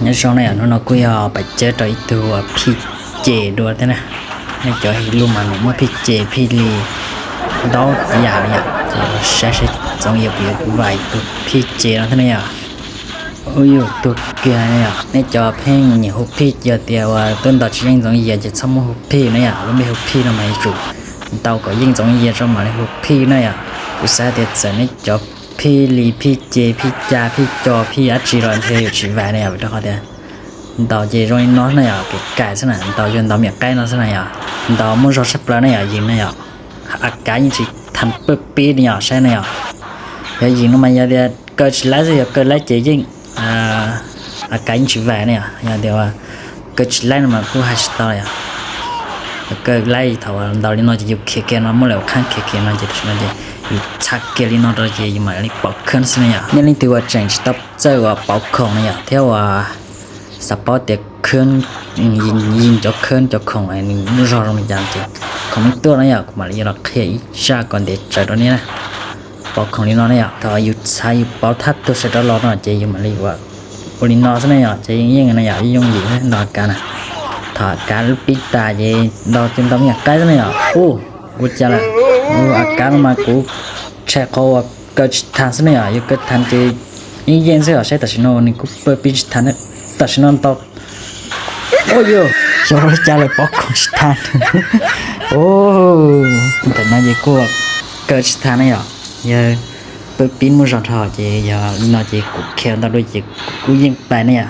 Nyob zoo na yom, hnub no kuj yog pais cawb rau ib tug phij ces dua thiab na. Nej cov hais lus mas nws muaj phij ces phij li ntau yam na yom, ces saib saib Ntxoov Yias puas yuav vam tus phij ces no thiab na yom. Ub, yus tuag kiag na yom. Nej cov pheej nyiam hu phij, yog tias uas tuaj ntaus tsis yeej Ntxoov Yias ces txhob muab hu phij na yom. Lub npe hu phij no mas yuav tsum ntaus kom yeej Ntxoov Yias tso mam li hu phij na yom. Kuv xav tias txawm nej cov phij li phij ces phij ca phij co phij dab tsi los ntshe yuav tsis vam na yom, vim rau qhov tias ntaus ces zoo li no na yom, kev kais xwb na, ntaus yog ntaus me nyuam qaib no xwb na yom. Ntaus muaj zog tshaj plaws na yom, yws na yom. A kav yeej tsis than pawg pib li yom, saib na yom. Yog yws no mas yog tias kaw tsis laib xwb, yog kaw laib ces yeej, a kav yeej tsis vam na yom. Yog tias kaw tsis laib no mas kuj hais tsis tau yom. Kaw laib thaum ntaus li no ces yus khiav kiag no, muab lawv ua qhab khiav kiag no ces tam sim no ces yus txha kiag li no rau ces yus mam li pauv khab xwb na yom. Nej leej twg uas tseem tsis tau txawj uas pauv khoom na yom, thiab uas xav paub tias khab, yws cov khab cov khoom nws muaj zog zoo li cas ces comment tuaj na yom, kuv mam li yuav los qhia ib zaj kom ntev tsawv rau nej na. Pauv khoom li no na yom, thaum yus txha yus pauv thaj tug sawv rov los no ces yus mam li ua, ua li no xwb na yom, ces yeej yeej na yom, yooj yim ntaus a kav na. Thaum a kav lub pib tas ces ntaus ces ntaus me nyuam qaib xwb na yom. Ub, ua cas lawm? Ub, a kav no mas kuv tshais qhov uas kaw tsis than xwb na yom, yog kaw than ces yeej yeej xwb yom, saib tam sim no nws kuj pawg pib tsis than. Tam sim no ntaus, ua yog xyov li cas lawm, pauv khoom tsis than. Ub, ntawm no ces kuj kaw tsis than na yom, yog pawg pib muaj zog dhau ces yog li no ces kuv khiav ntau dua ces kuv kuj yeej pais na yom.